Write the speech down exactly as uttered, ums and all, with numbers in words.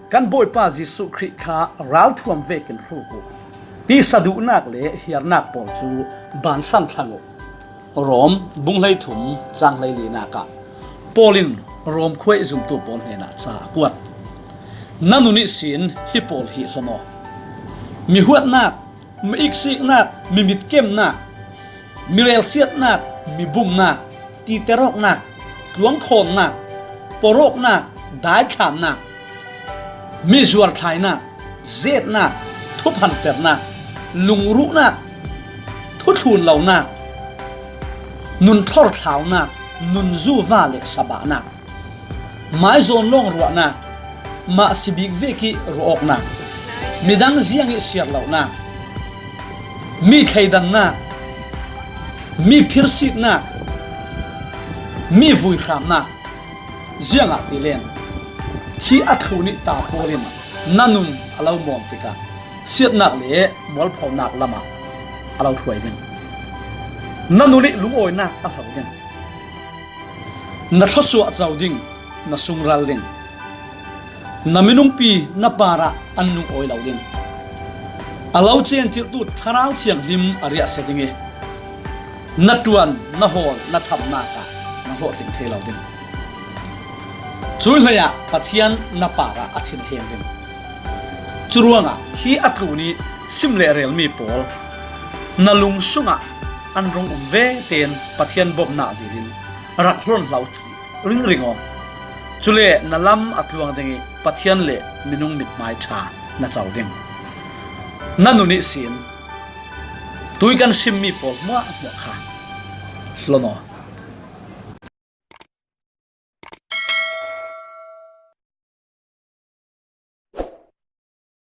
Kan Bawipa Jesuh Khrih kha ralthuam vekin hruk uh. Tisa duhnak le hiarnak pawl cu bansan thlang uh. Rom bung hleithum cang hleilinak ah Paul in Rom khua i zumtu pawl hnenah ca a kuat. Na nun ihsin hi pawl hi hlon aw. Mi huatnak, mi iksiknak, mi mitkemnak, mi relsiatnak, mi bumnak, titer awknak, tluangkhawnnak, porh awknak, daithlannak, mi zuarthlainak, zetnak, thuphanternak, lungruhnak, thuthlun lonak, nun thlorthlaunak, nunzuva le sabahnak, maizawn lawng ruahnak, mah si bik vek ih ruah awknak, midang ziang ih siar lonak, mi thleidannak, mi phirsitnak, mi vuihramnak, ziangahtile khi a thlun ih ta pawl in na nun a lo mawm tikah siatnak le mualphonak lamah a lo hruai ding. Na nun ih lungawinak a hlo ding. Na thluasuah co ding, na sungral ding. Na minungpi na parah an lungawi lo ding. A lo cencilhtu Thlarau Thianghlim a riahsia ding ih na ṭuan, na hawl, na thamnak ah na hlawhtling thei lo ding. Cuih hleiah Pathian na parah a thinheng ding. Curuangah khi a tlun ih sim le relmi pawl na lung sungah an rung um vete in Pathian bawmhnak dingin rak hlonhlo ringring aw. Cule na lam a tluang ding ih Pathian le minung mithmai ṭha na co ding. Na nun ihsin tui kan simmi pawl hmuahhmuah kha hlon aw.